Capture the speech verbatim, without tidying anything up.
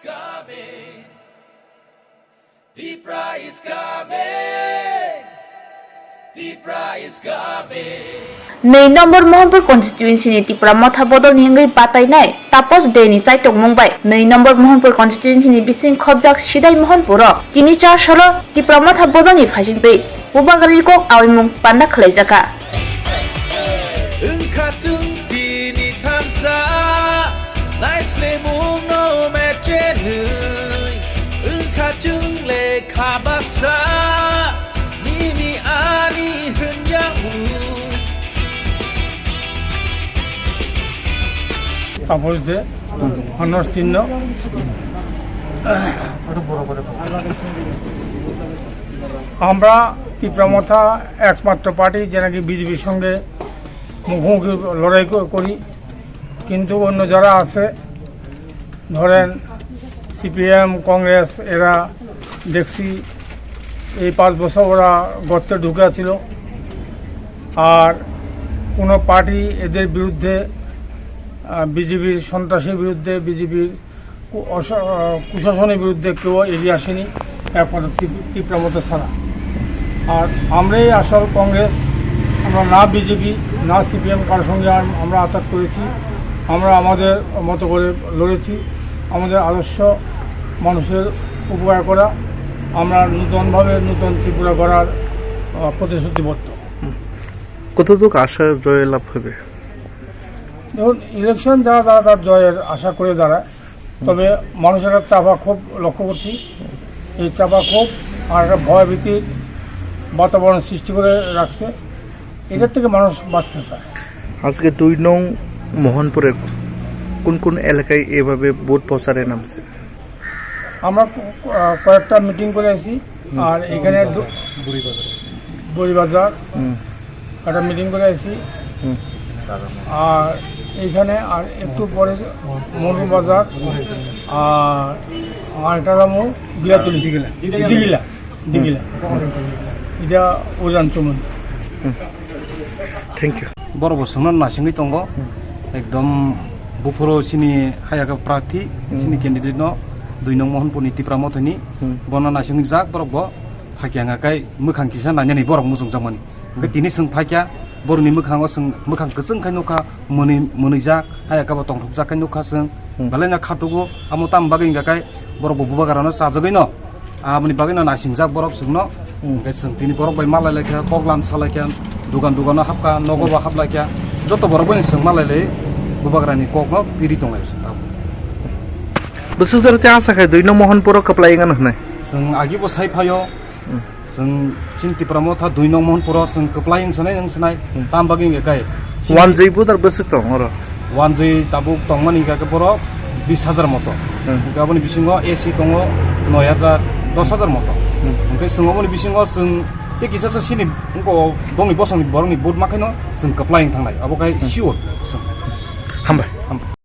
Coming. Tipra is coming. Tipra is coming. Nwi nombor Mohanpur constituency ni Tipra Motha bodol ni wngwi batainai Tapos Dey ni chaitokmung bai nwi nombor Mohanpur constituency ni bising khobjak Sidai Mohanpur o tini char salo Tipra Motha bodol ni phaisingtwi Bubagrani kok awimung panda khwlaijakha. Wngkha chwng tini thansa, naislemungno mechenwi. Wngkha chwng lekha baksa, nini ani hwnjakmung. Tapas দে, অনর চিহ্ন। আমরা তিপ্রা মথা একমাত্র পার্টি, যেটা কি বিজেপির সঙ্গে মুখোমুখি লড়াই ক-, করি, কিন্তু অন্য যারা আছে, ধরেন সিপিএম, কংগ্রেস, এরা দেখছি এই পাঁচ বছর ওরা গর্তে ঢুকে ছিল। আর কোনো পার্টি এদের বিরুদ্ধে, আহ, বিজেপির সন্ত্রাসের বিরুদ্ধে, বিজেপির কু-, অস-, আহ, কুশাসনের বিরুদ্ধে কেউ এগিয়ে আসেনি, একমাত্র ত্রিপ-, তিপ্রা মথা ছাড়া। আর আমরাই আসল কংগ্রেস, আমরা না বিজেপি, না সিপিএম, কারোর সঙ্গে আর আমরা আতাত করেছি। আমরা আমাদের মতো করে লড়েছি। আমাদের আদর্শ মানুষের উপকার করা, আমরা নতুনভাবে নতুন ত্রিপুরা গড়ার, আহ, প্রতিশ্রুতিবদ্ধ। কতটুকু আশা জয় লাভ হবে? দেখুন, ইলেকশন যারা, যারা তার জয়ের আশা করে যারা, তবে মানুষের একটা চাপা ক্ষোভ লক্ষ্য করছি। এই চাপা ক্ষোভ আর একটা ভয়ভীতির বাতাবরণ সৃষ্টি করে রাখছে, এটার থেকে মানুষ বাঁচতে চায়। আজকে দুই নং মোহনপুরে কোন কোন এলাকায় এভাবে ভোট প্রচারে নামছে? আমরা ক-, আহ, কয়েকটা মিটিং করে আছি, আর এখানে দু-, বড়িবাজার হুম। একটা মিটিং করে আছি, হুম। আর এইখানে আর একটু পরে মৌলভীবাজার, আর আরেকটা যাবো দিঘাতলি, দিঘিলা। দিঘিলা, দিঘিলা। এটা অভিযান চলমান। Thank you. Borok bo chwngno naisingwi tongo, ekdom buphuru chini hayaka prarthi, chini candidate no dui nong Mohanpurni Tipra Mothani, bono naisingwi jak borok bo phaikya hwnga khe mwkhang kisa nainani borok muchungjakmani. Hwnkhe tini chwng phaikya, borokni mwkhango chwng mwkhang kwchwng khe nukha, mwnwi, mwnwijak, hayaka bo tongthokjak khe nukha chwng, belaino khatugo, amo tamo bagwi hwnkha khe borok bo bubagrano chajagwino, aboni bagwino naisingjak borok chwngno. Hwnkhe chwng tini borok bai malai laikha, koklam salaikha, dugan dugano hapkha, nogo bo haplaikha, joto borok bai chwng malailai bubagrani kokno piri tonglai chwng tabuk. Bwswk jora tei asa khai dui no Mohanpuro kwplai wngano hwnwi. Chwng agi bo sai phaio. Chwng chini Tipra Motha dui nong Mohanpuro chwng kwplai wng sanai, wng sanai. Tam bagwi hwnkhe kai chini wanjwi budar bwswk tong oro? Wanjwi tabuk tongmani hwnkhe borok bis hajar moto. Hwnkhe aboni bisingo A C tongo noi hajar, dos hajar moto. Hwnkhe chwng aboni bisingo chwng tei kisa sa chini wngko bongni bosongni borokni vote ma khaino chwng kwplai wng thangnai. Abo khai sure chwng. Hambai. Hambai.